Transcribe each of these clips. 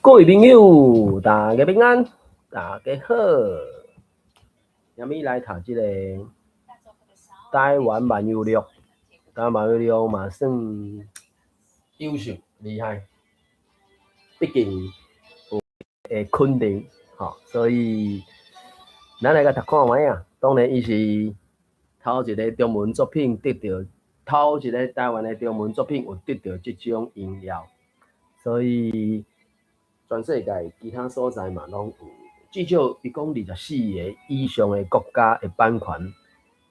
各位朋友，大家平安，大家好。今日來讀這個台灣漫遊錄，台灣漫遊錄嘛算優秀厲害，畢竟有會肯定，吼，所以咱來共讀看覓啊。當然，伊是頭一个中文作品得著，頭一个台灣的中文作品有得著這種榮耀，所以全世界其他所在嘛攏有，至少伊講24个以上的國家的版權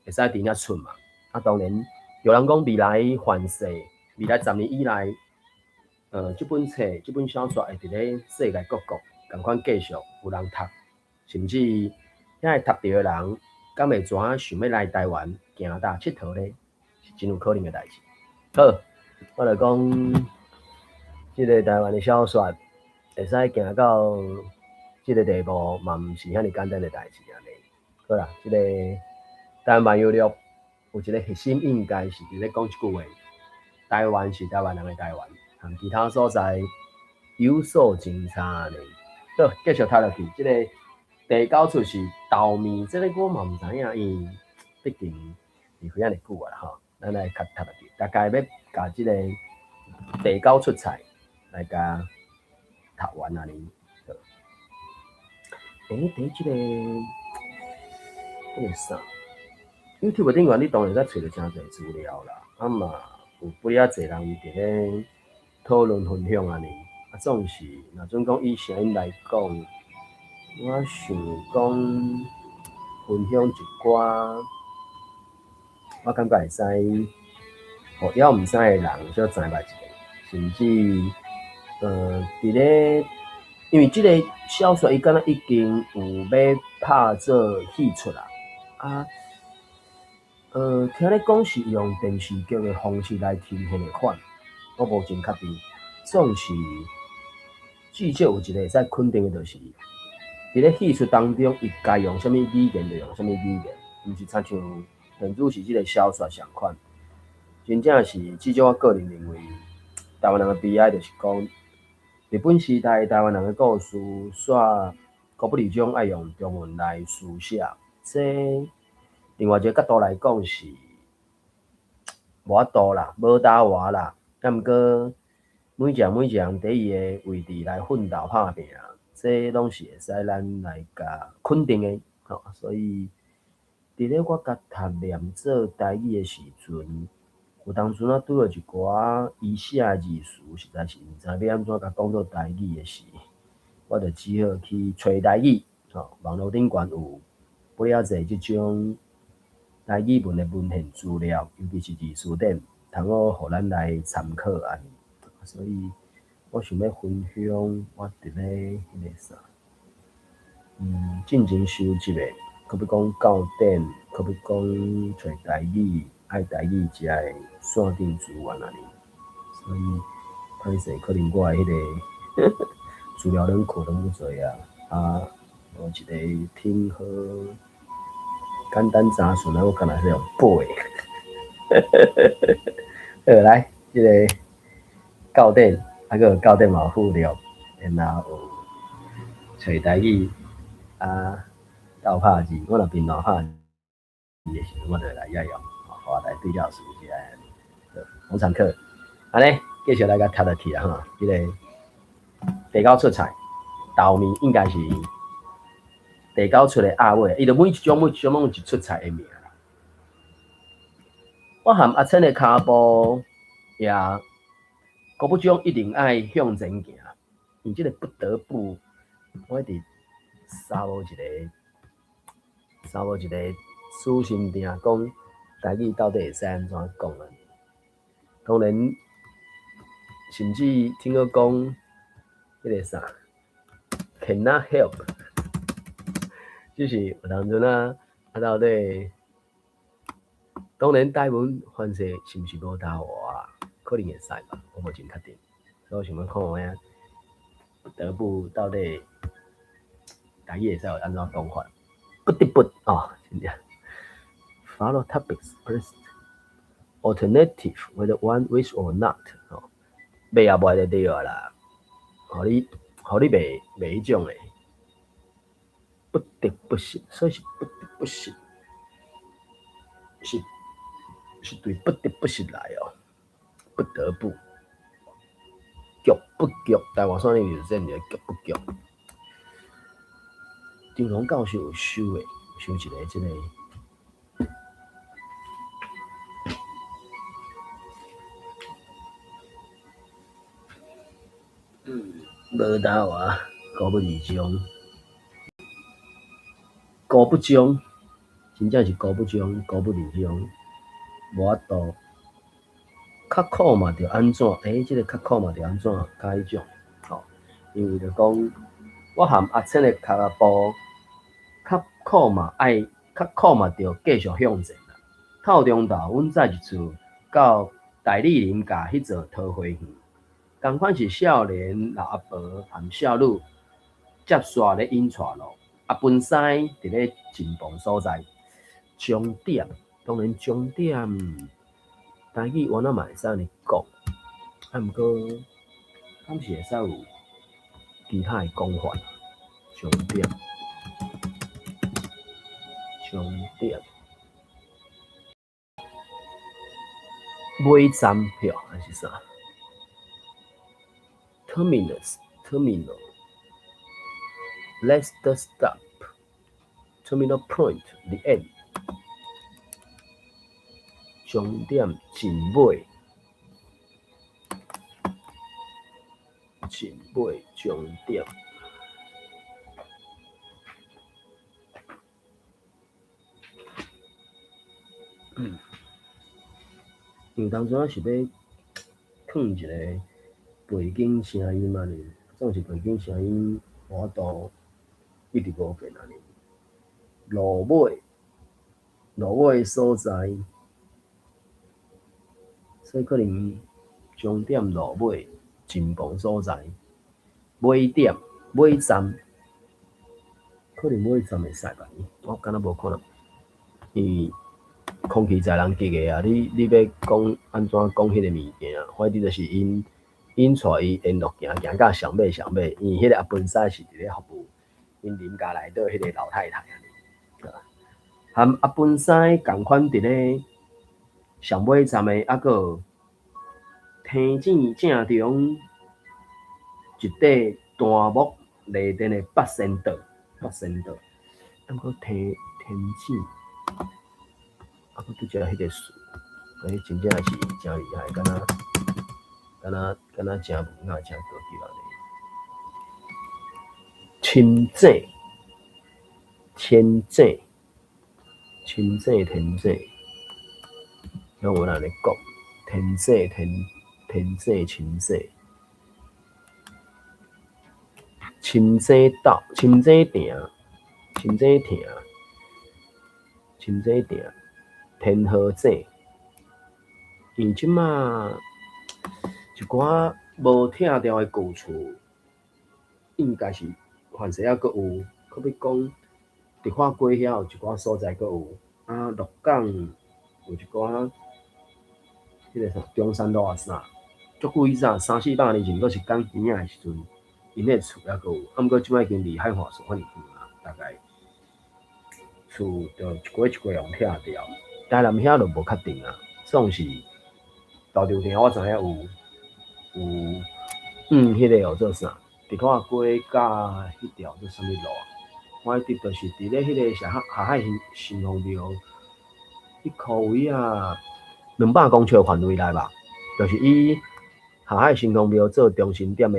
會使佇遐出嘛。啊，當然有人講未來凡世，未來10年以內，這本冊、這本小說會佇咧世界各國仝款繼續有人讀，甚至遐個讀著的人，敢會怎想欲來台灣行搭𨑨迌咧？是真有可能的代誌。好，我來講這个台灣的小說會使行到這个地步，嘛毋是遐爾簡單的代誌按呢。好啦，這个台灣漫遊錄有一个核心，應該是佇咧講一句話：台灣是台灣人的台灣，和其他所在有所真差按呢。好，繼續讀落去，這个第九出是豆麵，這个我嘛毋知影，因為畢竟是非按呢久啊啦吼。咱來較讀落去，大概欲共這个第九出菜來共讀完按呢。好，欸，佇這个彼个啥，YouTube 頂懸你當然會使揣著誠濟資料啦，啊嘛有幾仔濟人佇咧討論分享按呢。啊，總是若準講以聲音來講，我想講分享一寡，我感覺會使，予猶毋知的人小知捌一下，甚至佇咧，因為這个小說伊敢若已經有欲拍做戲出啦，啊，聽咧講是用電視劇的方式來呈現的款，我無真確定。總是至少有一個會使肯定的，就是佇咧戲出當中，伊該用啥物語言就用啥物語言，毋是親像電子是這个小說仝款。真正是至少我個人認為，台灣人的悲哀就是講，日本時代台灣人的故事，煞高不離種愛用中文來書寫。這另外一个角度來講是無法度啦，無答活啦。啊，毋過每一人每一人佇伊的位置來奮鬥拍拚，這攏是會使咱來共肯定的。吼，所以佇咧我共讀念做台語的時陣，有當陣仔拄著一寡伊寫的字詞，實在是毋知欲按怎共講做台語的時，我就只好去揣台語。吼，網路頂懸有幾仔濟這種台語文的文獻資料，尤其是字詞典，通好予咱來參考按呢。所以我想欲分享我佇咧彼个啥，進前收集的，閣欲講教典，閣欲講揣台語、愛台語遮的線頂資源按呢。所以歹勢，可能我的彼个資料攏庫攏無濟啊，啊，無一个挺好簡單查詢啊，我敢若是用背。好，來，這个教典，啊，閣有教典嘛有附錄，然後有揣台語啊，鬥拍字，我若貧懶拍字的時陣，我就會來遐用，吼，來對照書起來。好，紅場課，按呢，繼續來共讀落去啦吼，這个第九出菜，豆麵應該是第九出的鴨尾，伊就每一種每一種攏有一出菜的名啦。我和阿千的跤步也高不中一定愛向前行，因這个不得不，我一直捎無一个，捎無一個死心定講台語到底會使按怎講啊？當然，甚至聽講講彼个啥，cannot help，就是有當陣啊，啊到底，當然台文翻勢是毋是無答話？可能會使吧，我無真確定，所以我想欲看覓啊，不得不到底台語會使有按怎講法？不得不哦，真正。Follow topics first. Alternative whether one wish or not 哦，欲也袂就對啊啦。予你予你袂袂彼種的，不得不信，所以是不得不信，是對不得不信來哦，不得不，局不局？台灣線你就是這個局不局？張龍教授有收的，收一个這个。無頭啊，高不二中，高不中，真正是高不中，高不二中，無法度。較苦嘛，著按怎？這个較苦嘛，著按怎？較彼種，吼，因為就講，我含阿千的跤步，較苦嘛愛，較苦嘛著繼續向前啦。透中晝，阮載一次到大理林甲彼座桃花園。仝款是少年老阿婆含少女接煞咧引帶路，阿本師佇咧進步所在，終點當然終點，台語原來嘛會使按呢講，啊毋過敢是會使有其他的講法。終點，終點，尾站票還是啥？Terminus, terminal, last stop, terminal point, the end。終點進尾，進尾終點。因為當初我是欲囥一个背景聲音按呢，總是背景聲音無法度一直無變按呢。路尾，路尾所在，所以可能終點路尾真無所在，尾點尾站，可能尾站會使吧？我敢若無可能，因為空氣載人級的啊！你欲講按怎講彼個物件，反正就是𪜶𪜶帶伊沿路行行到上尾上尾，因為彼個阿本師是佇咧服務𪜶林家內底彼個老太太按呢。含阿本師仝款佇咧上尾站的，猶閣有天井正中一塊單木螺鈿的八仙桌，八仙桌，毋過天井，猶閣拄才彼個詞，真正是誠厲害，敢若誠文雅、誠高級按呢。深井，千井，深井天井，攏有人咧講，天井天天井深井，深井島、深井埕、深井埕、深井埕、天河井。因為這馬一寡無拆掉的舊厝，應該是凡勢猶閣有，好比講迪化街遐有一寡所在閣有，啊，鹿港有一寡，彼个啥中山路啊啥，足久以前三四百年前，閣是講耳仔的時陣，𪜶彼个厝猶閣有，啊，毋過這擺已經離海岸線遐爾遠啊，大概厝就一塊一塊予𪜶拆掉。台南遐就無確定啊，總是豆豆埕我知影有，彼个叫做啥？迪化街佮彼條做啥物路啊？我記得就是佇咧彼个下海城隍廟，彼箍位啊，200公尺範圍內吧，就是以下海城隍廟做中心點的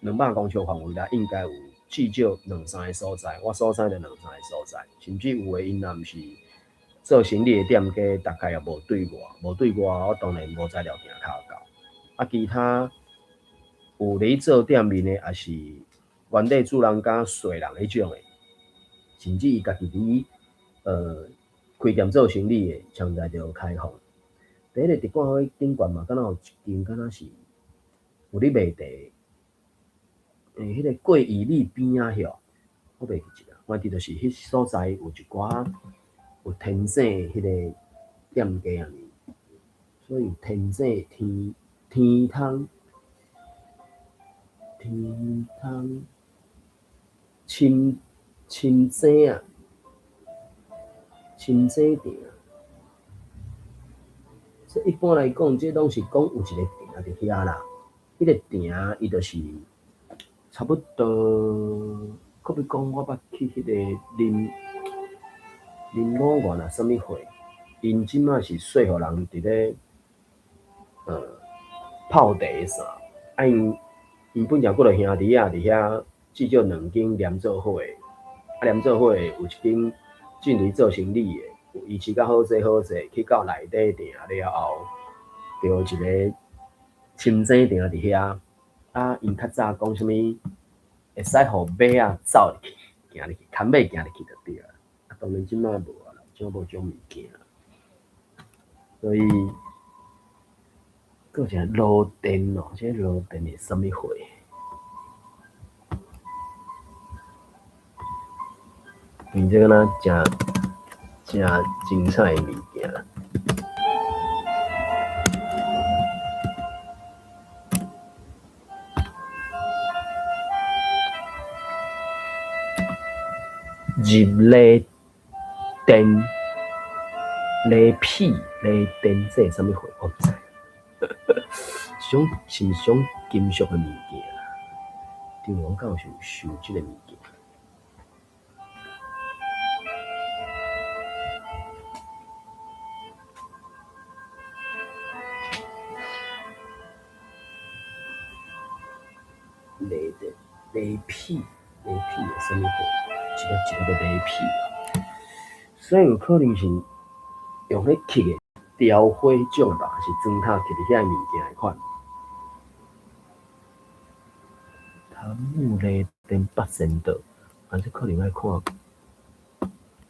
200公尺範圍內，應該有至少兩三个所在。我所知就兩三个所在，甚至有的𪜶若毋是做生意的店家，大概也無對外，無對外，我當然無材料行較到。啊，其他有咧做店面的，也是原底主人家細人彼種的，甚至伊家己佇開店做生意的，現在就開放。佇彼個迪化街頂懸嘛，敢若有一間，敢若是有咧賣茶。彼个過義里邊仔遐，我袂記得，反正就是彼所在有一寡有天井彼个店家按呢，所以有天井天天通。天窗深深井啊，深井埕。這一般來講，這攏是講有一个埕佇遐啦。彼個埕伊就是差不多，可比講我捌去彼個林林五元啊，啥物貨？𪜶這馬是說予人佇咧泡茶啥，啊𪜶𪜶本來幾个兄弟仔佇遐，至少兩間連做伙的，啊連做伙的有一間進去做生理的，維持較好勢好勢，去到內底埕了後，就有一个深井埕佇遐，啊𪜶較早講啥物，會使予馬仔走入去，行入去，牽馬行入去就對啊。啊當然這馬無啊啦，這馬無這種物件。所以，閣有一个螺鈿哦，這个螺鈿是啥物貨？因這敢若誠誠精彩的物件。入螺鈿、螺片、螺鈿，這是啥物貨？我毋知。這種是毋是種金屬的物件？張王敢有是有收這个物件？螺鈿、螺片、螺片是啥物貨？一粒一粒的螺片，所以有可能是用彼刻的雕花種吧，是磚頭刻佇遐的物件的款。檀木螺鈿八仙桌，啊，這可能愛看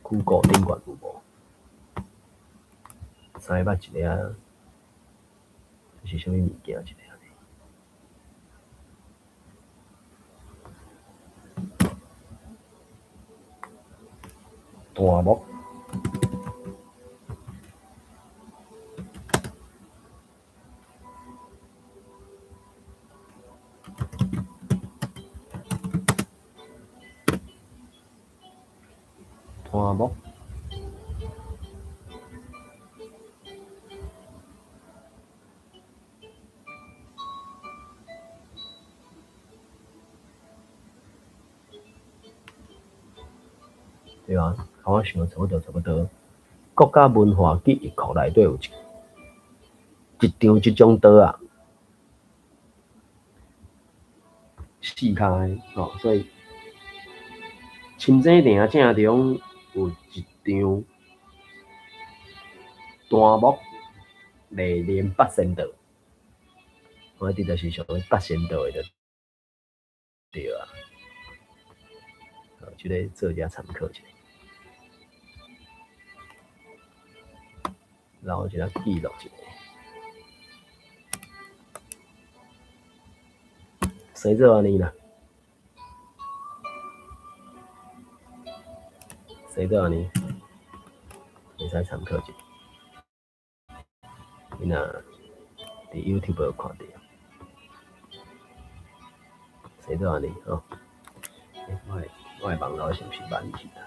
Google 頂懸有無？知捌一个啊？這是啥物物件？一个按呢？檀木，檀木，對啊，我想差不多差不多。國家文化記憶庫內底有一張這種桌仔，四跤的吼，所以深井埕正中有一張檀木螺鈿八仙桌，我佇就是屬於八仙桌的就對啊。這个做者參考一下，留一下記錄一下。先做按呢啦，先做按呢，會使參考一下。你若佇 YouTube 有看著，先做按呢吼。我的網路是毋是慢去啊？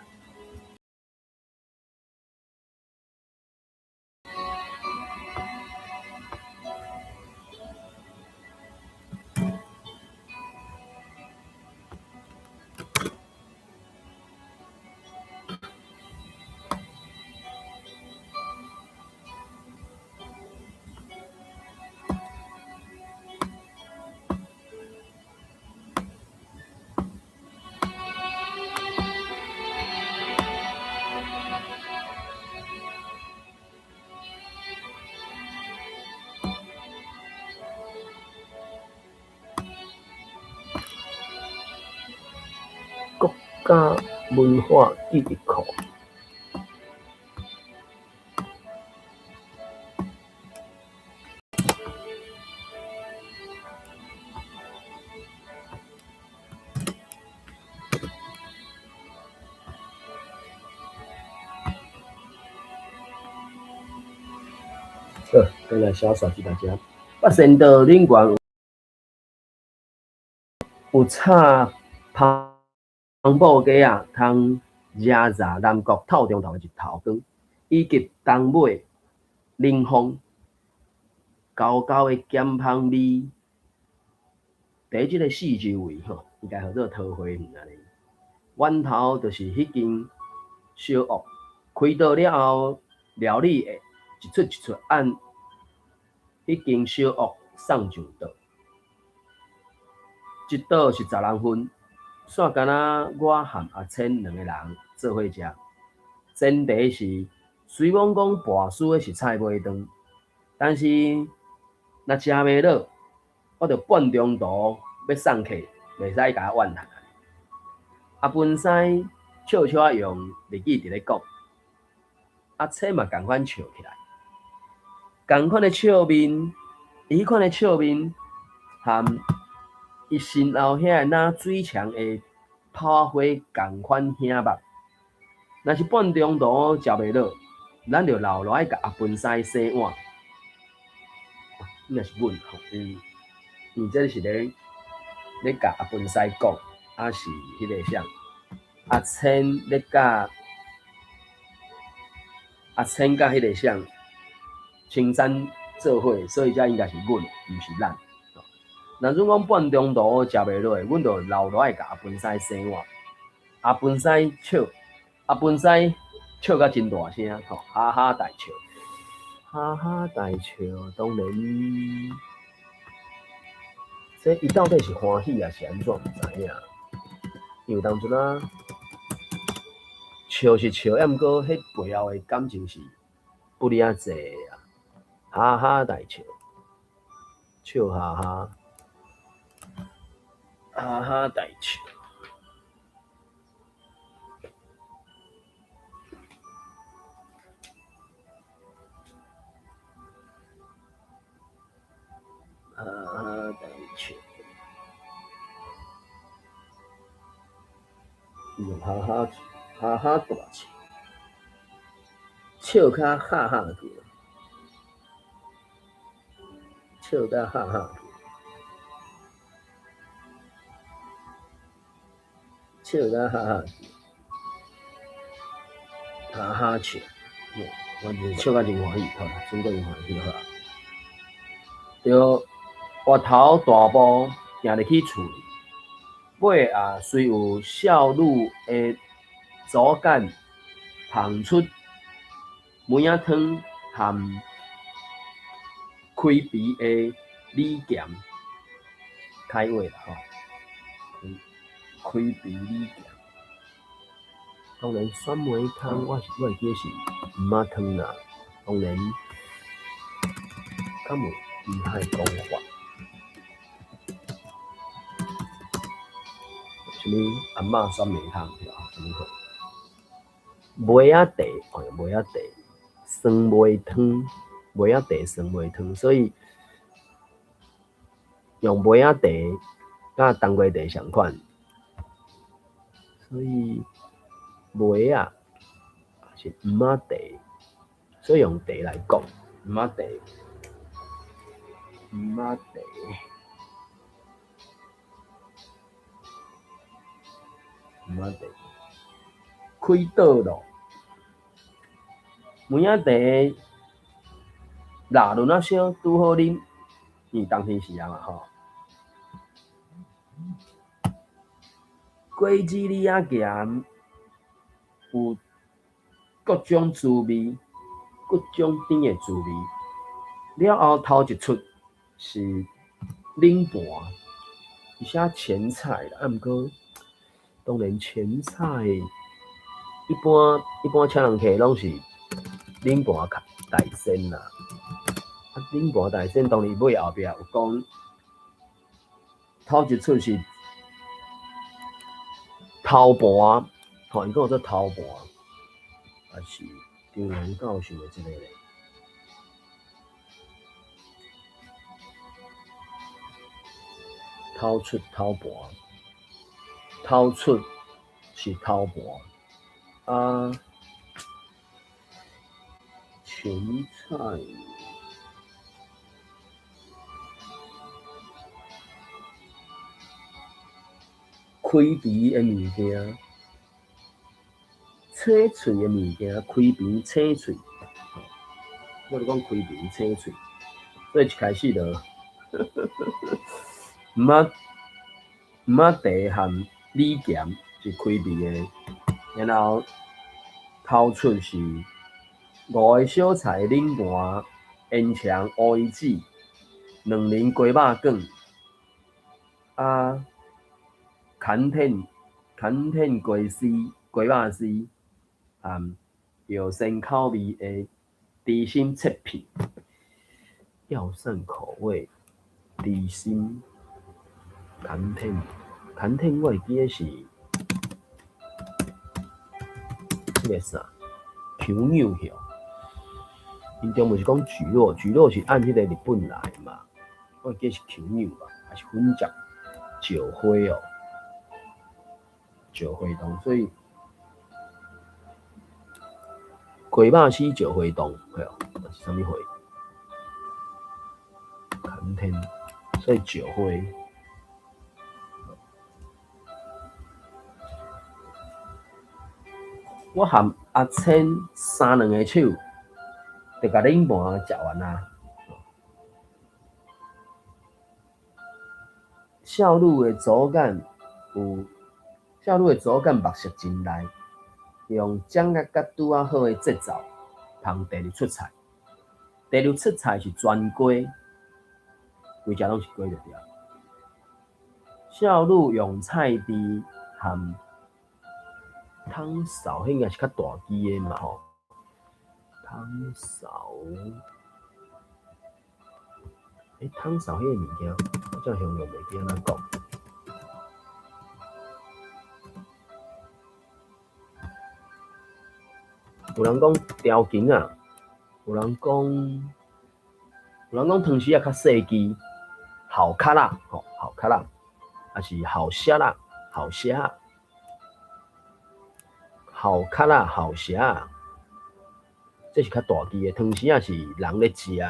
國家文化記憶庫。好，轉來小煞這大家。八仙桌頂懸有炒芳布雞仔，通惹炸南國透中頭的日頭光，以及東尾冷風，厚厚的鹹芳味。佇這个四周圍吼，應該號做桃花園按呢。源頭就是彼間小屋，開刀了後，料理會一出一出按彼間小屋送上桌，一桌是10人份，煞干焦我和阿千兩个人做伙食。前提是，雖罔講跋輸的是菜尾腸，但是若食袂落，我就半中途欲送客，袂使共我怨嘆。阿文師笑笑仔用日語佇咧講，阿千嘛仝款笑起來，仝款的笑面，伊彼款的笑面，和伊身後遐个若水牆的炮仔花仝款顯目。若是半中途食袂落，咱就留落來共阿文師洗碗。應該是阮吼，因這是咧共阿文師講，抑是彼个啥？阿千咧佮阿千佮彼个啥青山做伙，所以這應該是阮，毋是咱。若准講半中途食袂落，阮就留落來共阿文師洗碗。阿文師笑，阿文師笑甲真大聲，吼，哈哈大笑，哈哈大笑。當然，這伊到底是歡喜抑是按怎，毋知影。因為當陣啊，笑是笑，抑毋過彼背後的感情是不離仔濟啊，哈哈大笑，笑哈哈，哈哈大笑，哈哈大笑。用哈哈哈哈大笑，笑甲哈哈叫，笑甲哈哈叫，笑甲哈哈叫，哈哈笑，我就是笑甲真歡喜，好啦，真過真歡喜，好啦。對，越頭大步行入去厝裡。尾仔雖有少女的左眼捧出梅仔湯和開鼻的米鹹，開胃啦吼，開鼻米鹹。當然酸梅湯，我會記是毋仔湯啦。當然，敢有其他的講法？啥物阿嬤酸梅湯對吧？啥物貨？梅仔茶，哦，梅仔茶，酸梅湯，梅仔茶酸梅湯，所以用梅仔茶佮冬瓜茶仝款，所以梅仔是毋仔茶，所以用茶來講，毋仔茶，毋仔茶。毋仔茶，開桌咯。梅仔茶熱潤仔燒，拄好啉，因為冬天時啊嘛吼。果子狸仔鹹有各種滋味，各種甜的滋味。了後頭一出是冷盤，伊寫前菜啦，啊毋過。當然前菜一般請人客攏是冷盤較大先啦。啊，冷盤大先當然尾後壁有講，頭一出是頭盤，吼，伊講做頭盤，抑是張良教授的這个咧。頭出頭盤。頭出是頭盤，啊，前菜，開鼻的物件，醒喙的物件，開鼻醒喙，我就講開鼻醒喙，所以一開始就毋仔茶和米鹹是開鼻的，然後頭出是五个小菜冷盤、煙腸、烏魚子、卵仁雞肉卷，啊，牽天牽天雞絲、雞肉絲，含藥膳口味的豬心切片，藥膳口味豬心牽天牽天，我會記得是彼个啥，虯牛吼。𪜶中文是講蒟蒻，蒟蒻是按彼个日本來的嘛，我會記得是虯牛吧，還是粉汁石花哦，石花凍，所以雞肉絲石花凍，嘿哦，是啥物貨？牽天，所以石花。我含阿千三兩个手，就共冷盤食完啊。少女的左眼有，少女的左眼目色真利，用掌握甲拄仔好的節奏，捧第二出菜。第二出菜是全雞，規只攏是雞就對。少女用菜箸含湯勺，彼應該是較大支的嘛吼。湯勺，湯勺彼个物件，我怎形容袂記按怎講。有人講雕筋仔，有人講湯匙仔較細支，鱟殼仔，吼，鱟殼仔，抑是鱟瀉仔，鱟瀉仔，鱟殼仔，鱟瀉仔，這是較大支的，湯匙仔是人咧食的，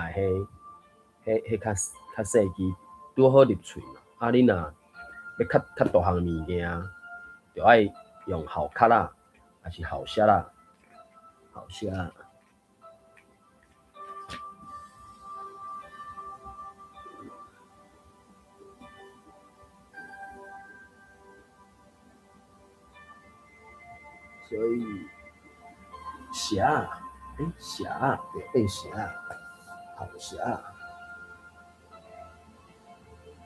彼、彼、彼較較細支，拄好入喙嘛。啊，你若欲較較大項物件，就愛用鱟殼仔，抑是鱟瀉仔，鱟瀉仔。所以，瀉仔，瀉仔，對，變瀉仔，鱟瀉仔。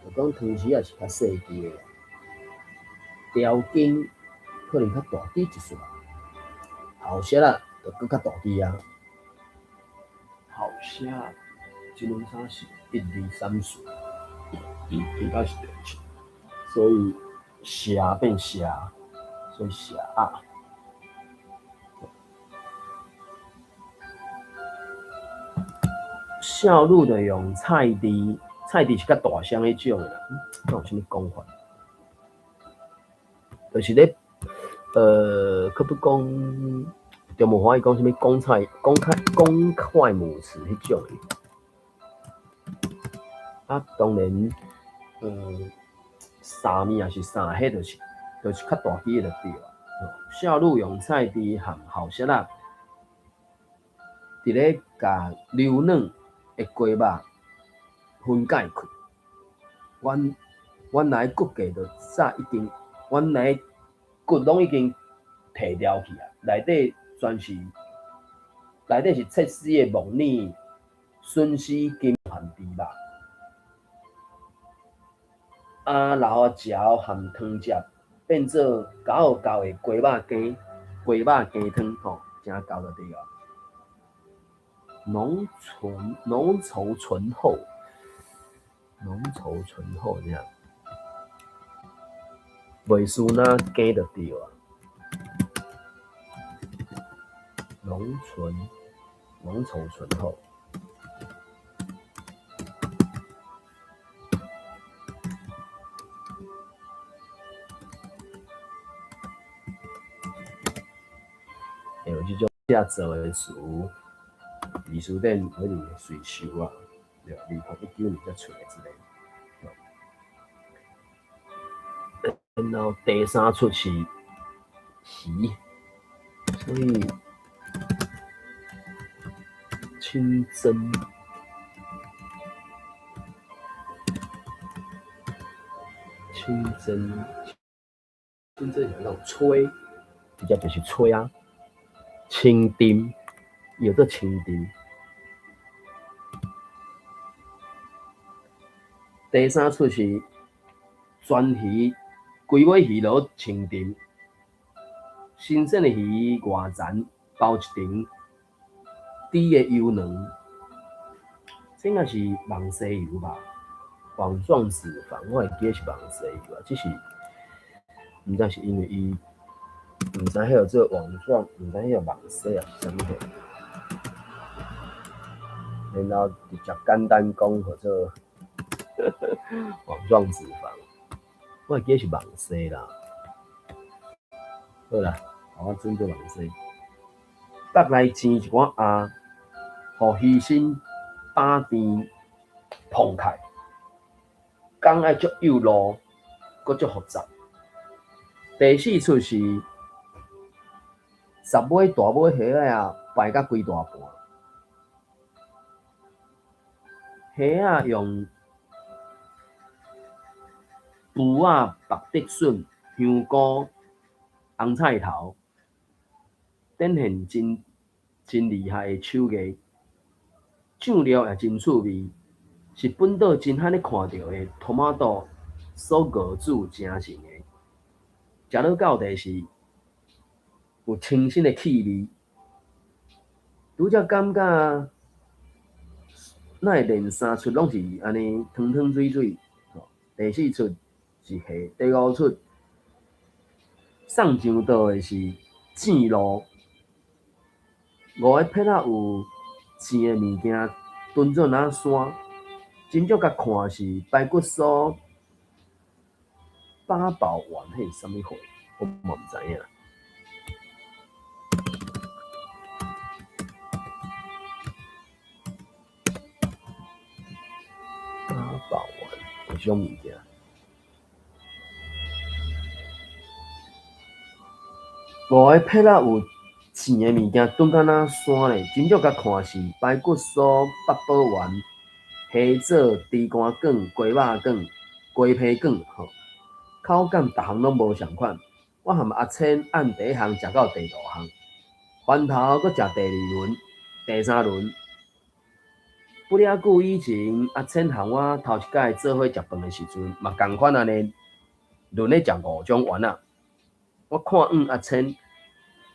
就講湯匙仔是較細支的，條筋可能較大支一撮，鱟瀉仔就閣較大支啊。鱟瀉仔，一兩三四，一二三四，應該是對的。所以瀉變瀉，所以瀉仔。少女就用菜箸，菜箸是較大聲彼種的啦。敢有啥物講法？就是咧，可不講，中文華語講啥物公菜、公筷、公筷母匙彼種的。啊，當然，三麵也是啥，彼就是較大支的就對啊。少女用菜箸含鱟瀉仔，佇咧共溜軟的雞肉分解開。原來骨架就早已經，原來骨攏已經提掉去啊，內底全是內底是切絲的木耳、筍絲、金含豬肉。啊，然後嚼含湯汁，變做厚厚的雞肉羹，雞肉羹湯吼，誠厚就對啊。濃醇濃稠醇厚，濃稠醇厚這樣，袂輸那羹就對啊。濃醇濃稠醇厚。有這種寫做的詞，字詞典可能隨收啊，對吧？2019年才出的這個。然後第三出是魚，所以清蒸。清蒸，清蒸是那種炊，直接就是炊啊。清蒸，叫做清蒸。第三出是全魚，規尾魚落清蒸，新鮮的魚外層包一層甜的油卵，這應該是網紗油吧？網狀脂肪，我會記得是網紗油啊，只是毋知是因為伊毋知彼號做網狀，毋知彼號網紗啊是啥物貨，然後直接簡單講號做網狀脂肪，我會記得是網紗啦。好啦，我轉做網紗，北來煎一寡鴨，予魚身飽甜膨開。工愛足幼路，閣足複雜。第四出是十尾大尾蝦仔啊，排甲規大盤。蝦仔用脯仔、白竹筍、香菇、紅菜頭，展現真真厲害的手藝。醬料也真趣味。是本島真罕咧看著的トマト所熬煮成成的，食落到底是有清新的氣味。拄才感覺，哪會連三出攏是按呢湯湯水水？第四出是蝦，第五出送上桌的是煎鱸，五个撇仔有煎的物件，炖做若山。真少共看是排骨酥、八寶丸，彼是啥物貨？我嘛毋知影。八寶丸有這種物件。五个撇仔有煎的物件，炖甲若山咧，真少共看是排骨酥、八寶丸。蝦子、豬肝卷、雞肉卷、雞皮卷，吼，口感逐項攏無仝款。我和阿千按第一項食到第五項，翻頭閣食第二輪、第三輪。不了久以前，阿千和我頭一擺做伙食飯的時陣，嘛仝款按呢輪咧食五種丸仔。我看向阿千，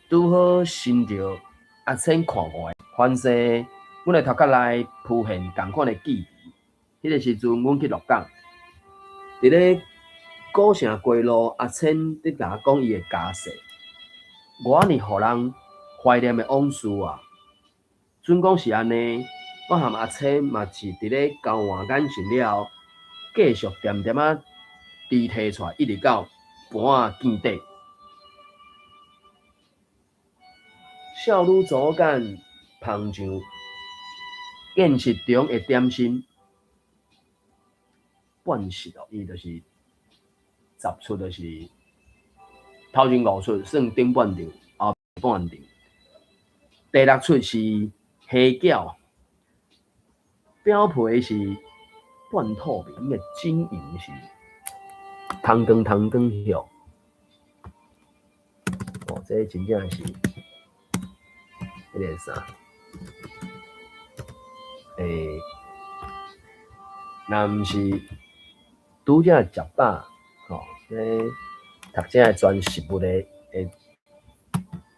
拄好尋著阿千看我的，凡勢。阮的頭殼內浮現仝款的記憶。彼個時陣，阮去鹿港，佇咧古城街路，阿千佇共我講伊的家世，我呢予人懷念的往事啊。準講是按呢，我和阿千嘛是佇咧交換眼神了後，繼續恬恬仔豬提出來，一直到盤仔見底。少女組間捧場。現實中的點心，半食哦，伊就是十出，就是頭前五出算頂半場，後半場。第六出是蝦餃，表皮是半透明的晶瑩是湯羹湯羹肉。哦，這真正是彼個啥？欸，若毋是拄才食飽，吼，這讀這个全食物的的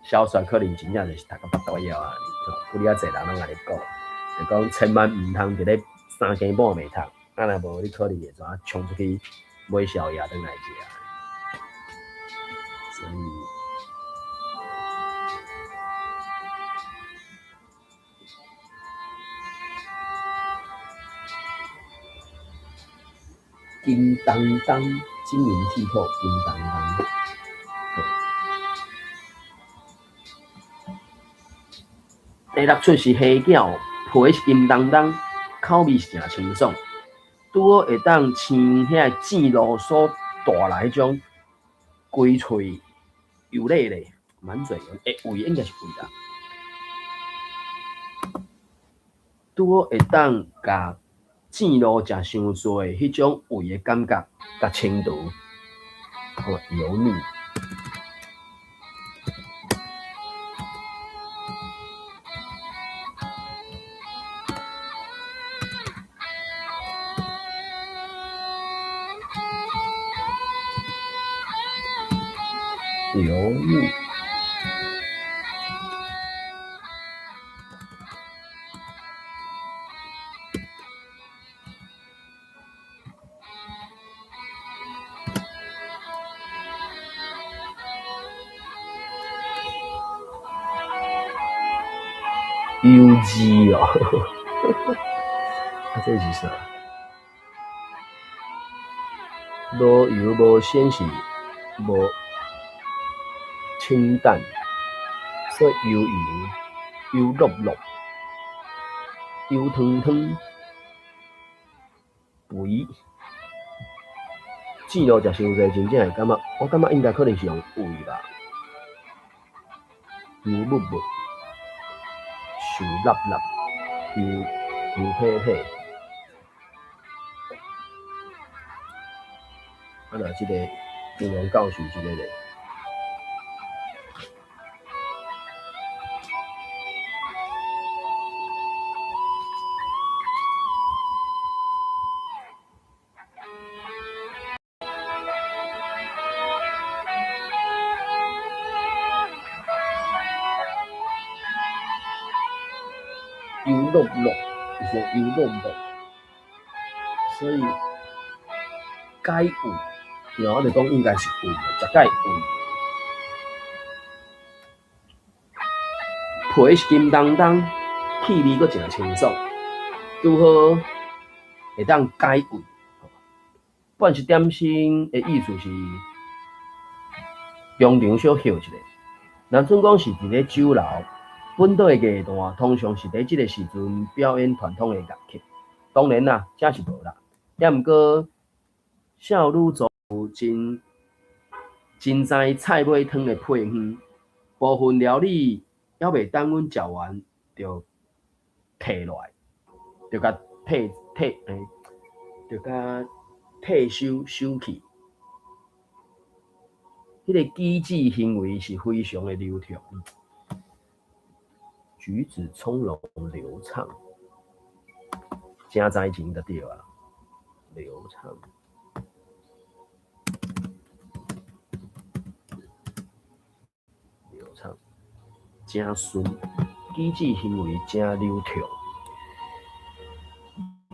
小說，可能真正就是讀甲腹肚枵啊！吼，有爾濟人攏按呢講，就講千萬毋通佇咧三更半暝讀，啊若無你可能會怎衝出去買宵夜轉來食。所以。金當當，晶瑩剔透，金當當。第六出是蝦餃，皮是金當當，口味是誠清爽，拄好會當像遐煎鱸所帶來彼種規喙油咧咧，滿嘴油，會胃應該是胃啦。拄好會當共正路食傷濟彼種胃的感覺，共清除，吼油膩。油膩。油脂哦，啊這是啥？無油無鮮是無清淡，所以油油油漉漉，油湯湯，肥。正路食傷濟，真正會感覺，我感覺應該可能是用胃吧，油膩膩。油辣辣，油油皮皮。啊，若這個金庸教授這個咧，油漉漉，是油漉漉，所以解胃，我就講應該是胃，食解胃。皮是金當當，氣味閣誠清爽，拄好會當解胃。半食點心的意思是中場小歇一下。若準講是佇咧酒樓，本島的藝團通常是佇這个時陣表演傳統的樂曲。當然啦，這是無啦。抑毋過少女族有真真知菜尾湯的配方，部分料理猶未等阮食完就退落來，就共退退欸，就共退收收去。彼个舉止行為是非常的流暢，舉止從容流暢，誠才情就對啊，流暢，流暢，誠順，舉止行為誠流暢，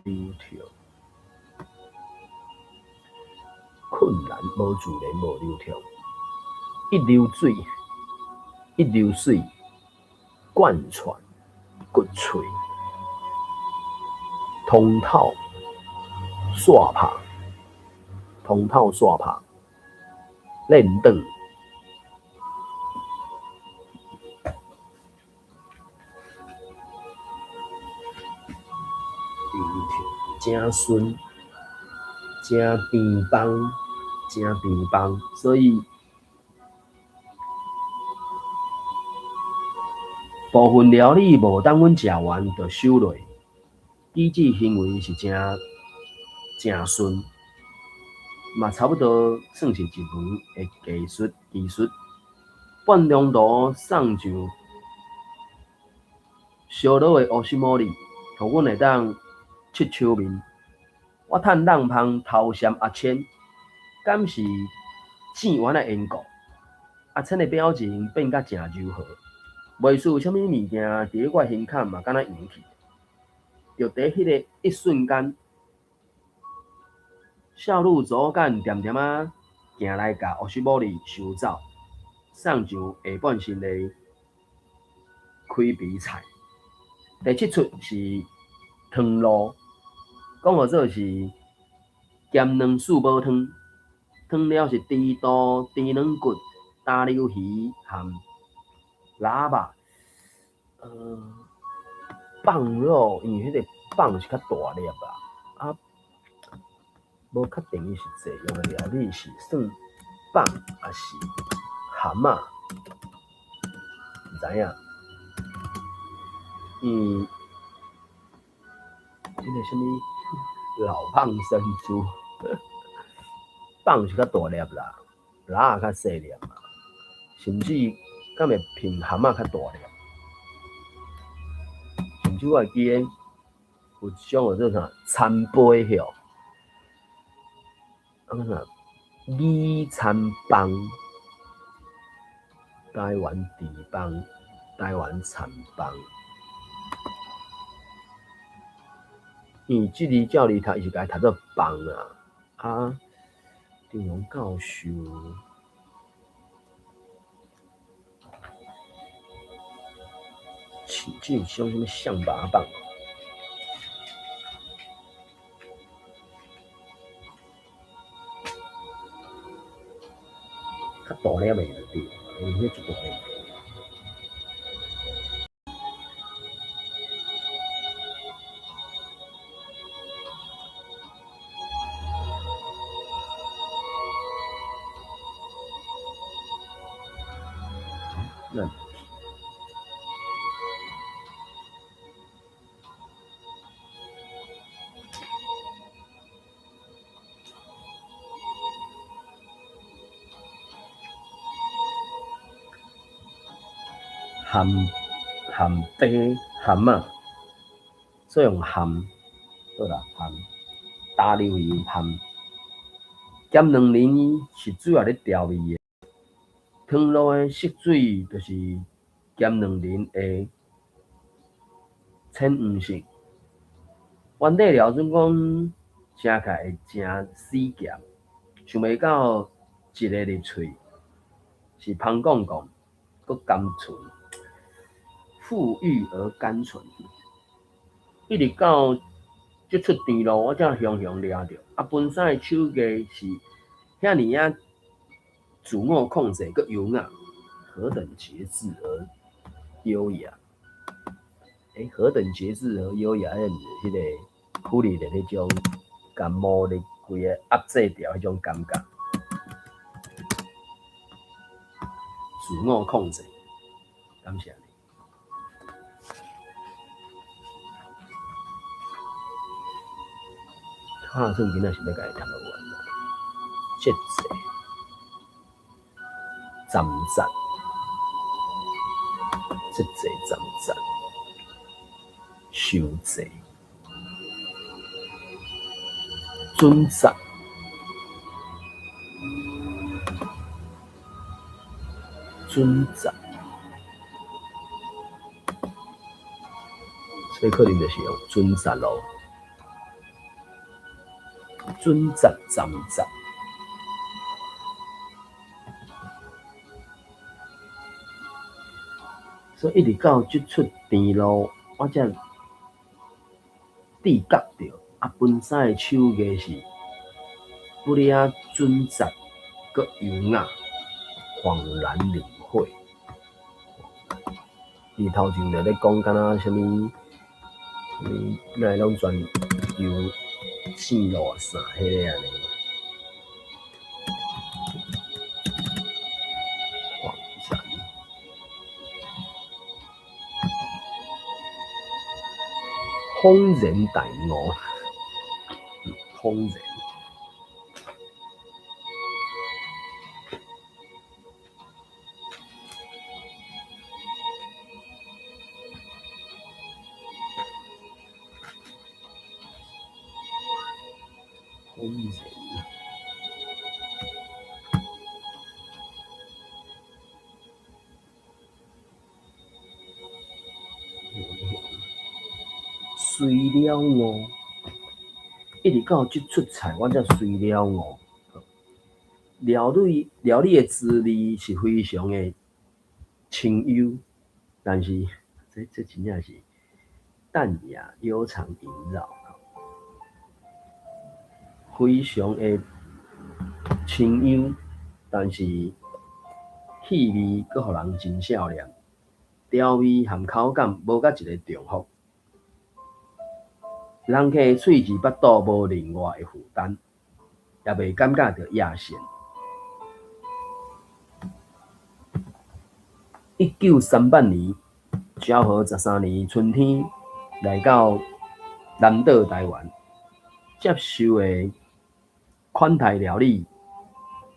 流暢，困難無自然無流暢。一流水，一流水，貫穿骨髓，通透，煞拍，通透煞拍，練轉，誠順，誠平凡，誠平凡，所以。部分料理無等阮食完就收落，舉止行為是誠誠順，嘛差不多算是一門的技術技術。半中途送上燒鵝的烏絲毛里，予阮會當拭手面。我趁聬芳偷訕阿千，敢是正緣的緣故？阿千的表情變甲誠柔和。袂輸啥物物件佇咧我心坎嘛，敢若揚去。就佇彼个一瞬間，少女組間恬恬仔行來共烏絲某里收走，送上下半身的開鼻菜。第七出是湯露，講號做是鹹卵四寶湯，湯料是豬肚、豬軟骨、焦溜魚含喇叭，放肉，因為彼个放是較大粒啊，啊，無確定伊實際用的料理是算蚌抑是蚶仔？毋知影。嗯，彼个啥物老蚌生珠，蚌是較大粒啦，蜊仔較細粒嘛，甚至敢會爿蚶仔較大粒？甚至我會記得有一種叫做啥田杯葉，啊啥米田枋，台灣甜枋，台灣田枋。因為這字照字讀，伊是共伊讀做枋啊。啊，張龍教授，這有種啥物象拔蚌？較大粒的就對，因為彼足大粒。蚶蚶爿蚶仔，所以用蚶，好啦，蚶，打溜魚蚶，鹹卵仁是主要咧調味的，湯露的色水就是鹹卵仁的淺黃色。原底料準講食起來會誠死鹹，想袂到一个入喙是芳講講，閣甘醇。馥郁而甘醇，一直到這齣甜露，我才雄雄掠著。啊，本身的手藝是遐爾仔自我控制，閣優雅，何等節制而優雅。欸，何等節制而優雅，彼毋是彼个苦力的彼種，共魔力規个壓制掉彼種感覺。自我控制，感謝你。拍算今仔是欲共伊讀予完啦，節制、暫節、節制、暫節、修制、準則、準則，所以可能就是用準則咯。準則、暫節，所以一直到這齣甜露，我才知覺著，啊，本身的手藝是不爾準則，閣優雅，恍然領會。伊頭前就咧講，敢若啥物啥物，哪會攏全由線路啥彼个按呢？恍然，恍然大悟，恍然。恍然，隨了悟，一直到這齣菜，我才隨了悟。料理的滋味是非常的清幽，但是這真正是淡雅悠長縈繞。非常的清幽，但是氣味閣予人真少年。調味含口感無佮一个重複。人客喙舌腹肚無另外的負擔，也袂感覺著厭腥。1938年，昭和13年春天，來到南島台灣，接受的款待料理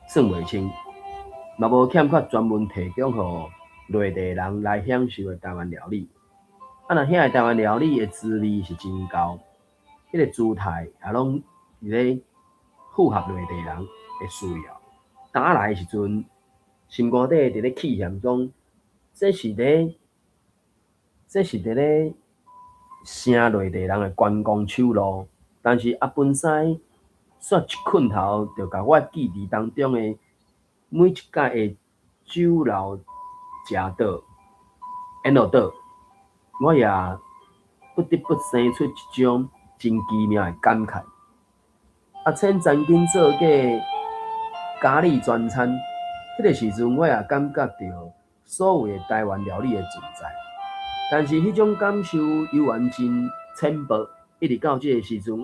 算袂清，嘛無欠缺專門提供予內地人來享受的台灣料理。啊，若遐个台灣料理的滋味是真厚，彼個姿態也攏佇咧符合內地人的需要。打來的時陣，心肝底佇咧氣嫌講，這是佇咧省內地人的觀光手路。但是阿文師煞一困頭，就共我記憶當中的每一屆的酒樓食倒，緣落倒，我也不得不生出一種真奇妙的感慨。阿千曾經做過咖喱專餐，彼個時陣我也感覺著所謂的台灣料理的存在，但是彼種感受猶原真淺薄。一直到這個時陣，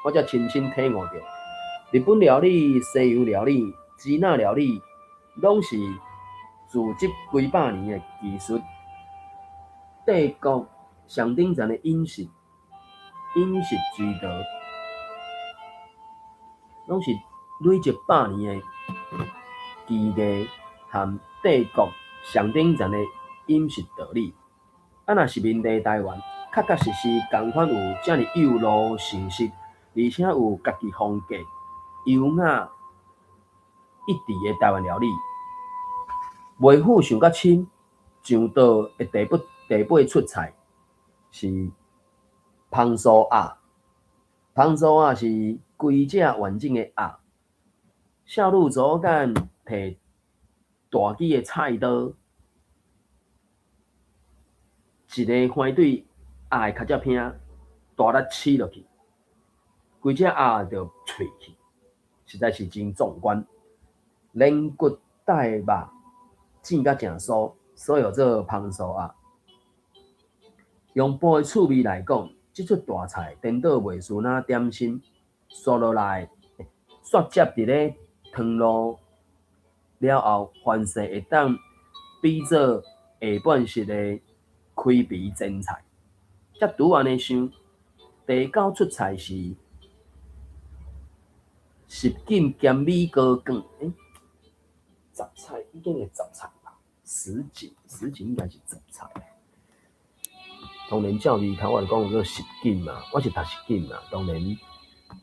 我才親身體悟著，日本料理、西洋料理、支那料理，攏是自這幾百年的技術，帝國上頂層的飲食之道，攏是累積百年的技藝和帝國上頂層的飲食道理。啊，若殖民地台灣，確確實實仝款有遮爾幼路成熟，而且有家己風格、優雅一致的台灣料理，袂赴想較深，上桌的第八出菜是芳酥鴨。芳酥鴨是規隻完整的鴨，少女左眼提大支的菜刀，一个橫對鴨的跤脊片，大力刺落去，規隻鴨就碎去，實在是真壯觀。連骨帶肉煎甲誠酥，所以號做芳酥鴨。用埔的趣味來講，這出大菜顛倒袂輸那點心，煞落來，煞接佇咧湯爐了後，凡勢會當比做下半食的開脾前菜。才拄按呢想，第九出菜是什錦兼米糕卷，雜菜應該是雜菜吧？什錦，什錦應該是雜菜。當然照字頭我就講做什錦嘛，我是讀什錦嘛。當然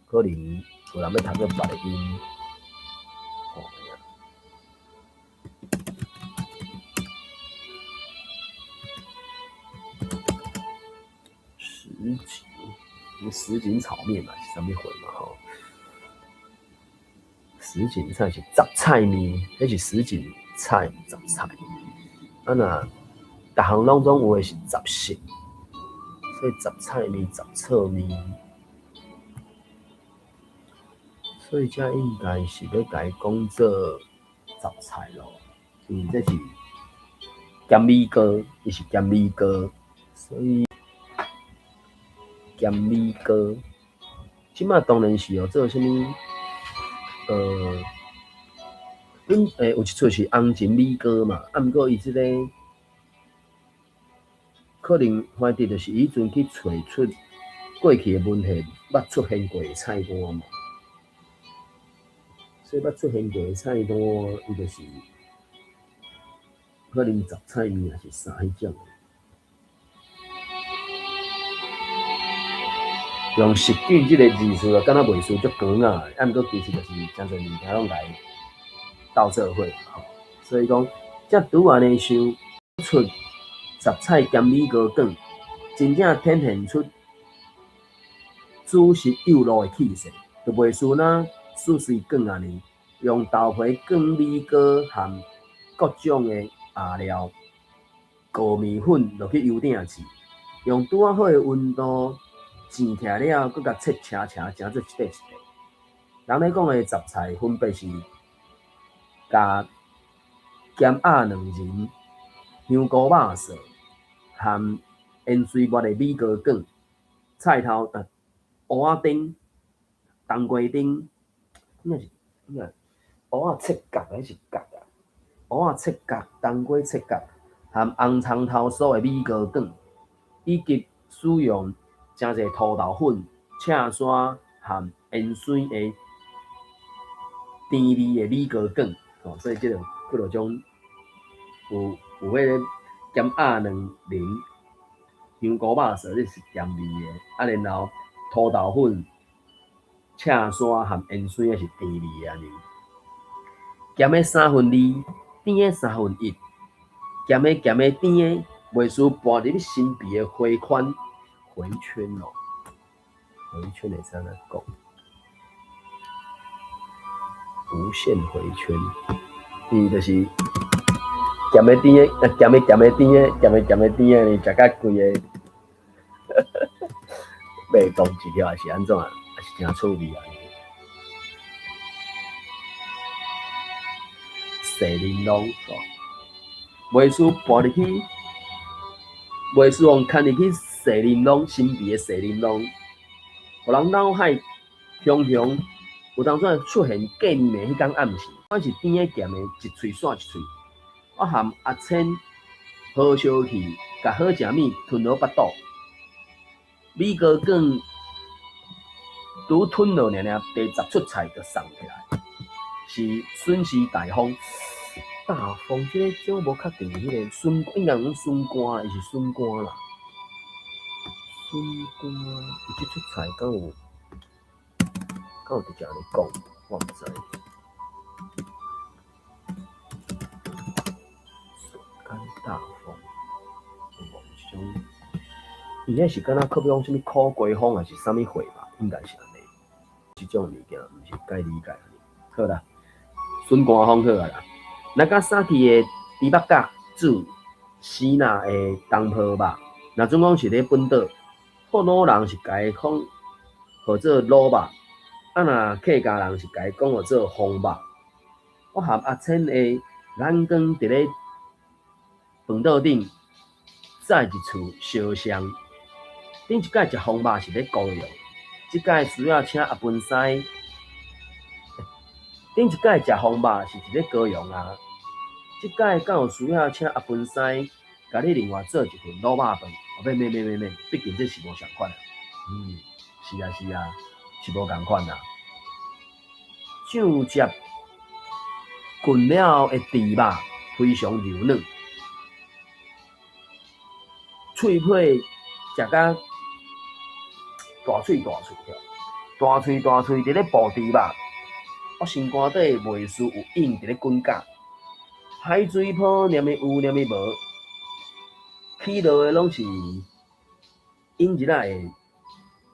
可能有人欲讀做別个音。吼，什錦，什錦炒麵嘛，是啥物貨嘛？吼，什錦菜是雜菜麵，彼是什錦菜雜菜。啊若，逐項攏總有的是雜食，所以雜菜麵、雜炒麵，所以這應該是欲共伊講做雜菜咯，因為這是鹹米糕，伊是鹹米糕，所以鹹米糕，這馬當然是號做啥物，阮有一出是紅蟳米糕嘛，啊，毋過伊這個。可能翻佇就是彼陣去揣出過去的文獻捌出現過的菜單嘛，所以捌出現過的菜單，伊就是可能雜菜麵抑是啥彼種的。用什錦這个字詞，敢若袂輸足高雅的，啊，毋過其實就是誠濟物件攏來鬥做伙，吼。所以講，才拄按呢想出。雜菜兼米糕卷，真正展現出煮食幼路的氣勢，就袂輸那素水卷按呢，用豆皮卷米糕含各種的餡料，糊麵粉落去油鼎煎，用拄仔好的溫度煎起來了，閣共切斜斜，成做一塊一塊。人咧講的雜菜分別是共鹹鴨卵仁、香菇肉臊。含芫荽末的米糕卷、菜頭蚵仔丁、冬瓜丁，應該是應該蚵仔切角還是角啊？蚵仔切角、冬瓜切角，含含紅蔥頭酥的米糕卷，以及使用誠濟塗豆粉、赤山含芫荽的甜味的米糕卷，吼，所以這個幾落種有彼个鹹鴨卵仁香菇肉臊，這是鹹味的，啊，然後塗豆粉、赤山含芫荽的是甜味的按呢。鹹的2/3，甜的1/3，鹹的鹹的甜的，袂輸跋入去神秘的回圈，回圈哦，回圈會使按怎講？無限回圈，伊就是鹹的甜的，鹹的鹹的甜的，鹹的鹹的甜的，食甲規个袂動一條，還是按怎？也是誠趣味啊！踅玲瑯哦，袂輸跋入去，袂輸予牽入去踅玲瑯，神秘的踅玲瑯，予人腦海雄雄有當陣出現過年的彼工暗時，阮是甜的鹹的，一喙煞一喙。我含阿千好相去，共好食物吞落腹肚，米糕卷拄吞落爾爾，第十出菜就送起來，是筍絲大風。大風這个種無確定彼个筍，應該講筍乾，伊是筍乾啦。筍乾，伊這出菜敢有敢有直接按呢講，我毋知。筍乾大風，有無這種？伊彼是敢若靠欲講啥物苦瓜風，還是啥物貨吧？應該是按呢。這種物件毋是介理解。好啦，筍乾風好啊啦。若佮啥去的豬肉餃煮鮮辣的東坡肉，若準講是咧本島，福佬人是共伊講號做滷肉，啊若客家人是共伊講號做風肉。我含阿千的眼光佇咧飯桌頂再一次相像。頂一擺食風肉是咧高雄，這擺需要請阿文師。頂一擺食風肉是佇咧高雄啊，這擺敢有需要請阿文師共你另外做一份滷肉飯？哦，免免免免免，畢竟這是無仝款啊。嗯，是啊是啊，是無仝款啊。醬汁滾了的豬肉非常柔軟，喙皮食甲大喙大喙，大喙大喙佇咧哺豬肉。我心肝底袂輸有湧佇咧滾絞，海水泡念伊有念伊無，起落的攏是湧日仔的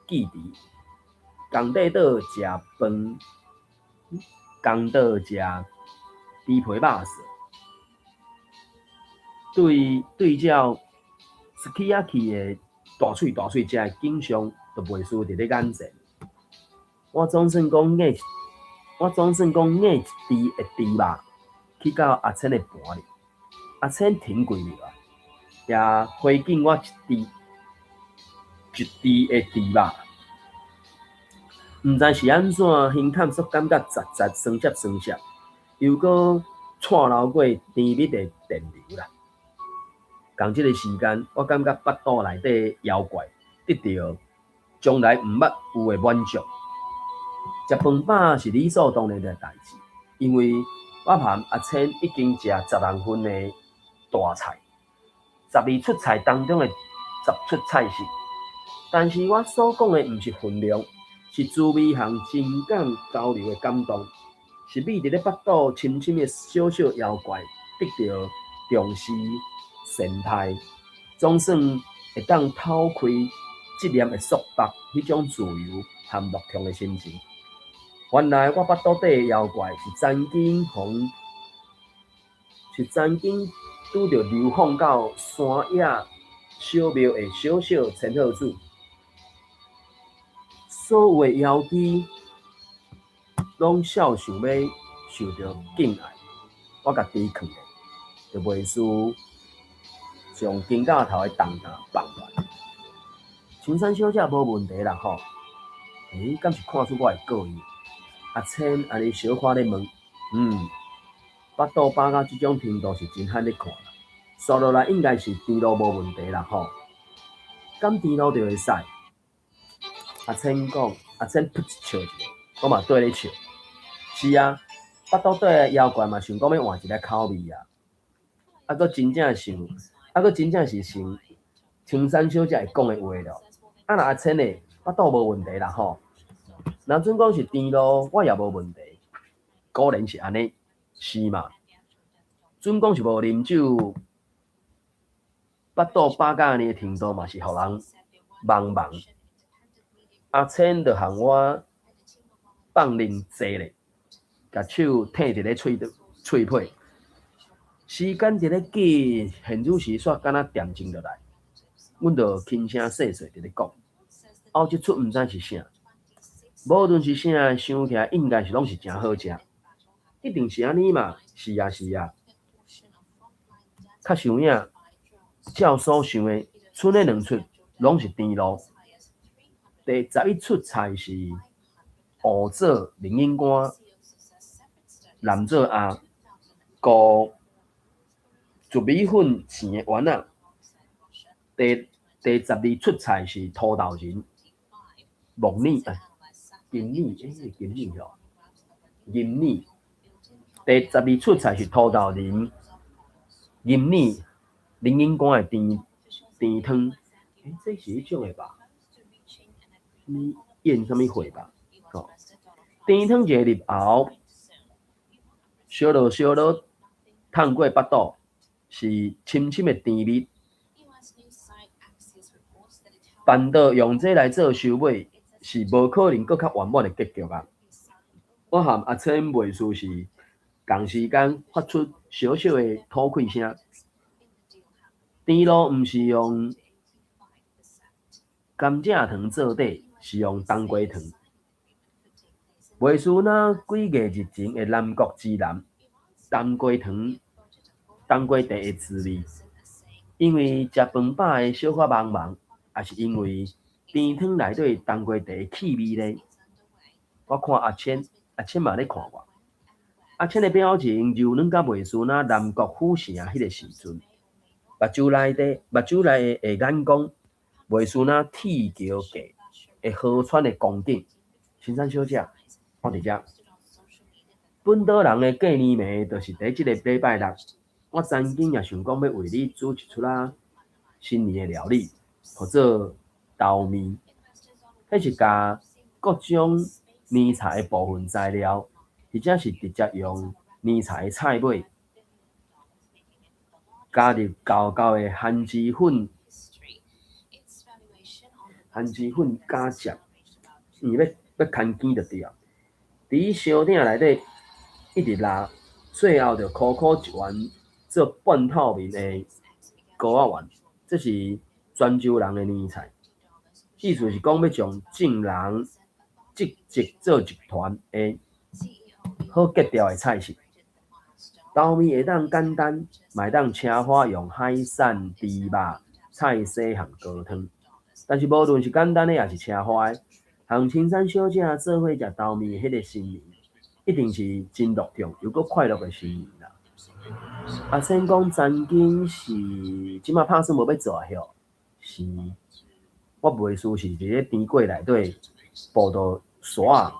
記憶。工地桌食飯，工桌食豬皮肉臊，對對照 Sukiyaki 的大喙大喙食的景象，就袂輸佇咧眼前。我總算講咬。我總算講咬一豬的豬肉去到阿千的盤裡，阿千停幾秒啊，也回敬我一豬一豬的豬肉。毋知是按怎，胸坎煞感覺扎扎酸澀酸澀，又閣串流過甜蜜的電流啦。仝這个時間，我感覺腹肚內底妖怪得著從來毋捌有的滿足。食飯飽是理所當然的代誌，因為我含阿千已經食十人份的大菜，12出菜當中的十出菜式。但是我所講的毋是分量，是滋味和情感交流的感動，是覕佇咧腹肚深深的小小妖怪得著重視善待，總算會當透開這念的束縛，彼種自由和樂暢的心情。原來我腹肚底的妖怪是曾經予是曾經拄著流放到山野小廟的小小千鶴子。所有的妖姬攏笑想欲受著敬愛，我共豬囥咧，就袂輸將肩胛頭的重擔放落來。青山小姐無問題啦吼，欸，敢是看出我的過意？阿千按呢小可咧問，嗯，腹肚飽到這種程度是真罕咧看啦。煞落來應該是甜露無問題啦吼，敢甜露就會使？阿千講，阿千噗笑一下，我嘛綴咧笑。是啊，腹肚底的妖怪嘛想講欲換一个口味啊，啊閣真正想，啊閣真正是像青山小姐會講的話囉。啊若阿千的腹肚無問題啦吼，若準講是甜露，我也無問題。果然是按呢，是嘛？準講是無啉酒，腹肚飽甲按呢的程度嘛是予人茫茫。阿千就予我放任坐咧，共手伻佇咧喙度喙皮。時間佇咧過，現此時煞敢若恬靜落來，阮就輕聲細細佇咧講。後一出毋知是啥，無論是啥，想起來應該是攏是誠好食，一定是按呢嘛？是啊是啊，較像影，照所想的，賰的兩出攏是甜露。第十一出菜是芋做龍眼乾，南做鴨，糊糯米粉芡的丸仔。第十二出菜是土豆仁、木耳啊，金耳，欸，金耳吼，銀耳。第十二出菜是土豆仁、銀耳、龍眼乾的甜甜湯。欸，這是彼種的吧？啥物宴啥物會吧？吼，甜湯一个入喉，燒落燒落，燙過腹肚，是深深的甜蜜。辦桌用這來做收尾，是無可能閣較圓滿的結局啊！我和阿千袂輸是仝時間發出小小的吐氣聲。甜露毋是用甘蔗糖做底，是用冬瓜糖。袂輸若幾月日前的南國之南，冬瓜糖、冬瓜茶的滋味。因為食飯飽會小可茫茫，抑是因為甜湯內底冬瓜茶的氣味咧？我看阿千，阿千嘛咧看我。阿千的表情柔軟甲袂輸若南國府城彼个時陣，目睭內底目睭內的眼光，袂輸若鐵橋下的河川的光景。青山小姐，我佇遮。本島人的過年暝就是佇這个禮拜六。我曾經也想講欲為你煮一出仔新年的料理，號做豆麵。彼是共各種年菜的部分材料，或者是直接用年菜的菜尾，加入厚厚的番薯粉，番薯粉加汁，因為欲牽羹就對啊。佇燒鼎內底一直抐，最後就苦苦一丸做半透明的糕仔丸，這是泉州人的年菜。意思是講欲將眾人集集做一團的好格調的菜式。豆麵會當簡單，嘛會當奢華用海產、豬肉、菜絲和高湯。但是無論是簡單的抑是奢華的，和青山小姐做伙食豆麵的彼个新年，一定是真樂暢又閣快樂的新年啦。阿千講曾經是這馬拍算無欲做啊許？是，我袂輸是佇咧甜粿內底葡萄沙，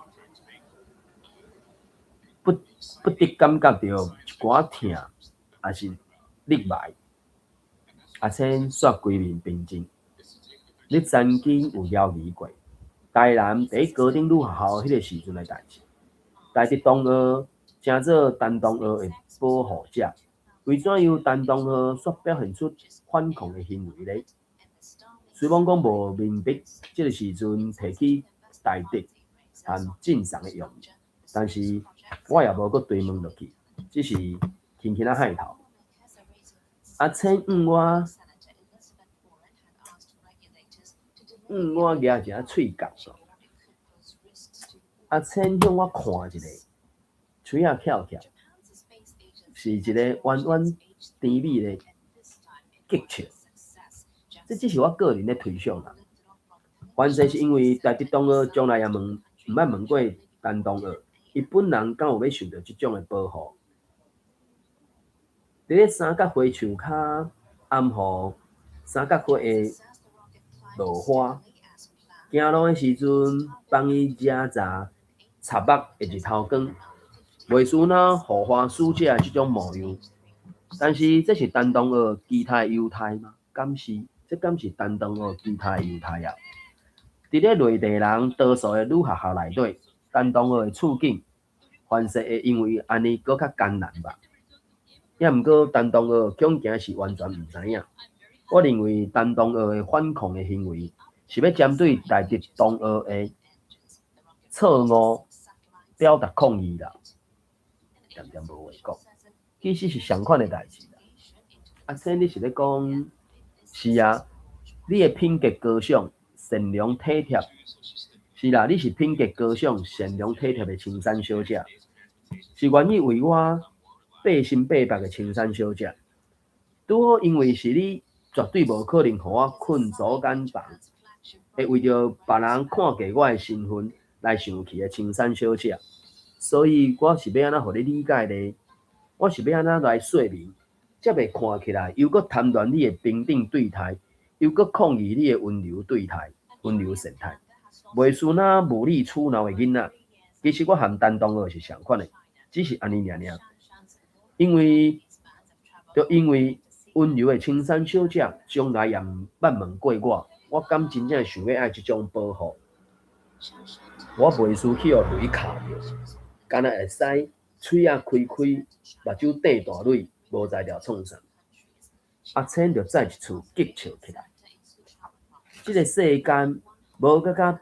不不得感覺著一寡疼，抑是力埋。阿千煞規面平靜。你曾經有猶疑過，台南佇高等女學校彼个時陣的代誌，台德同學成做陳同學的保護者，為怎樣陳同學煞表現出反抗的行為咧？雖罔講無明白這个時陣提起台德和進藏的用意，但是我也無閣追問落去，只是輕輕仔頦頭。阿千向我，向我舉一下喙角。阿千向我看一下，喙仔翹起來，是一个彎彎甜美的激笑。這只是我個人的推想啦。凡勢是因為台德同學從來也問，毋捌問過陳同學，伊本人敢有欲受著這種的保護？佇咧三角樺樹跤暗予三角樺的落花，行路的時陣放伊遮雜插目的日頭光，袂輸若護花使者的這種模樣。但是這是陳同學期待猶太嗎？敢是？這敢是陳同學期待猶太啊？佇咧內地人多數的女學校內底，陳同學的處境，凡勢會因為按呢閣較艱難吧？抑毋過陳同學恐驚是完全毋知影。我認為陳同學的反抗的行為，是欲針對大直同學的錯誤表達抗議啦。恬恬無話講，其實是相款的代誌啦。阿千，你是咧講？是啊，你的品格高尚、善良體貼，是啦，你是品格高尚、善良體貼的青山小姐，是願意為我背心背腹的青山小姐。拄好因為是你，絕對無可能予我睏組間房，會為著別人看低我的身份來生氣的青山小姐。所以我是欲按怎予你理解呢？我是欲按怎來說明？才袂看起來猶閣貪戀你的平等對待，猶閣抗議你的溫柔對待、溫柔善待，袂輸若無理取鬧的囡仔。其實我和陳同學是相款的，只是按呢爾爾。因為，就因為溫柔的青山小姐從來也毋捌問過我，我敢真正想欲愛這種保護？我袂輸去予雷敲著，敢若會使喙仔開開，目睭瞪大蕊。無才調創啥？阿千就再一次激笑起來。這个世間無閣較，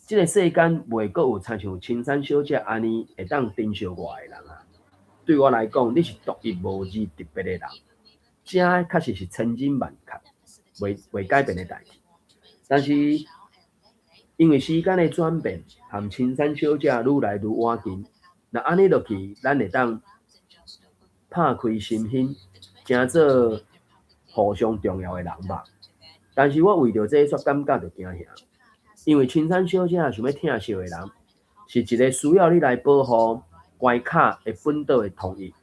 這个世間袂閣有親像青山小姐按呢會當珍惜我的人啊！對我來講，你是獨一無二特別的人，這確實是千真萬確，袂改變的代誌。但是因為時間的轉變，和青山小姐愈來愈倚近，若按呢落去，咱會當拍開心胸，成做互相重要的人吧。但是我為著這煞感覺著驚嚇，因為青山小姐想欲疼惜的人，是一个需要你來保護關卡的本島的統一。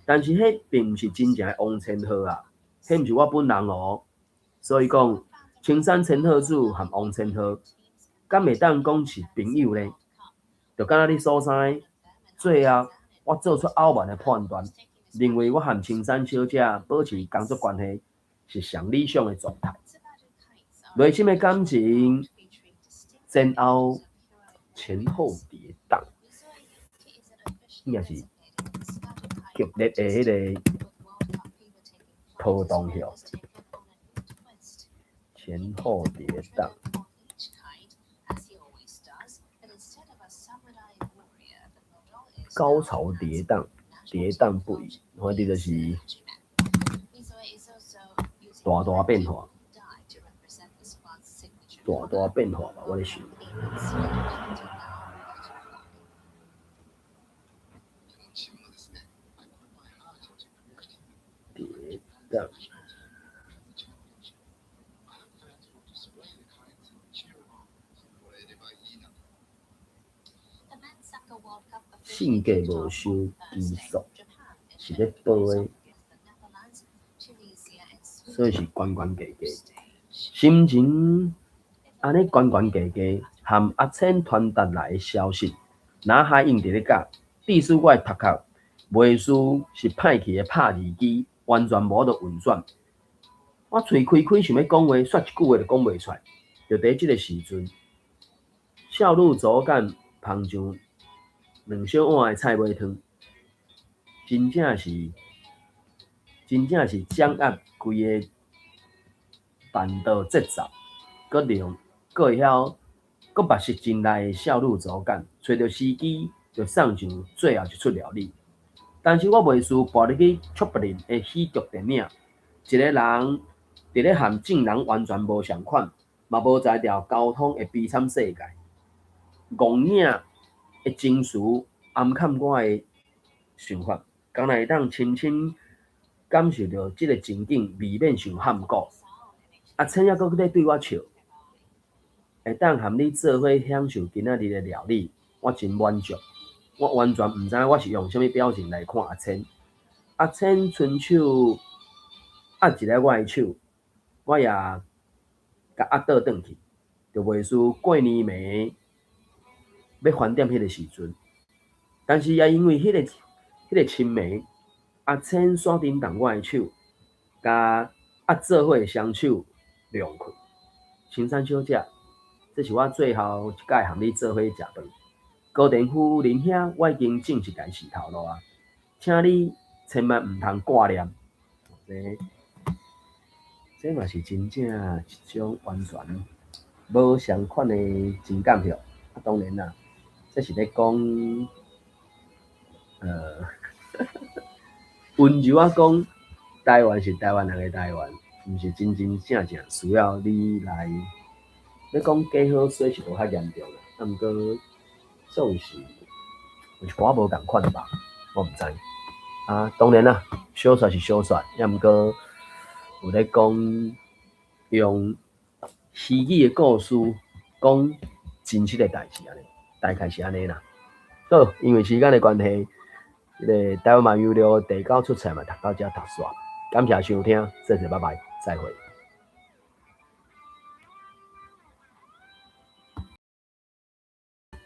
但是彼並毋是真正的王千鶴啊，彼毋是我本人哦。所以講，青山千鶴子和王千鶴，敢會當講是朋友呢？就敢若你所知，最後我做出傲慢的判斷，認為我和青山小姐保持工作關係是上理想的狀態。內心的感情前後跌宕，應該是劇烈的彼个波動向，前後跌宕。高潮跌宕，跌宕不已，反正就是大大變化，大大變化吧，我咧想。跌宕。性格無受拘束，是咧保的，所以是懸懸低低。心情按呢懸懸低低，和阿千傳達來的消息，腦海湧佇咧講，致使我的頭殼袂輸是歹去的拍字機，完全無法度運轉。我喙開開想欲講話，煞一句話就講袂出來。就佇這个時陣，少女組間捧上兩小碗的菜尾湯，真正是掌握規个辦桌節奏，閣讓閣會曉閣捌識真來的少女組間，揣著時機就送上最後一出料理。但是我袂輸跋入去卓別林的喜劇電影，一个人佇咧和眾人完全無相款，嘛無才調溝通的悲慘世界，戇影的情緒暗藏我的想法，敢若會當深深感受著這个情景，未免傷譀古。阿千猶閣咧對我笑，會當和你做伙享受今仔日的料理，我真滿足。我完全毋知我是用啥物表情來看阿千。阿千伸手壓一下我的手，我也共壓倒轉去，就袂輸過年暝欲翻點彼个時陣。但是也因為彼个深暝，阿千煞振動我的手，共壓做伙的雙手弄去。青山小姐，這是我最後一擺和你做伙食飯。高田夫人遐，我已經正式共伊洗頭路啊，請你千萬毋通掛念。這嘛是真正一種完全無相仝的情感吼。啊，當然啦，這是咧講，溫柔仔講，台灣是台灣人的台灣，毋是真真正正需要你來。欲講假好說是無較嚴重啦，啊，毋過總是有一寡無仝款吧，我毋知。啊，當然啦，小說是小說，抑毋過有咧講用虛擬的故事講真實的代誌按呢，大概是按呢啦。好，因為時間的關係，這个台灣漫遊錄第九出冊嘛，讀到遮讀煞。感謝收聽，謝謝，拜拜，再會。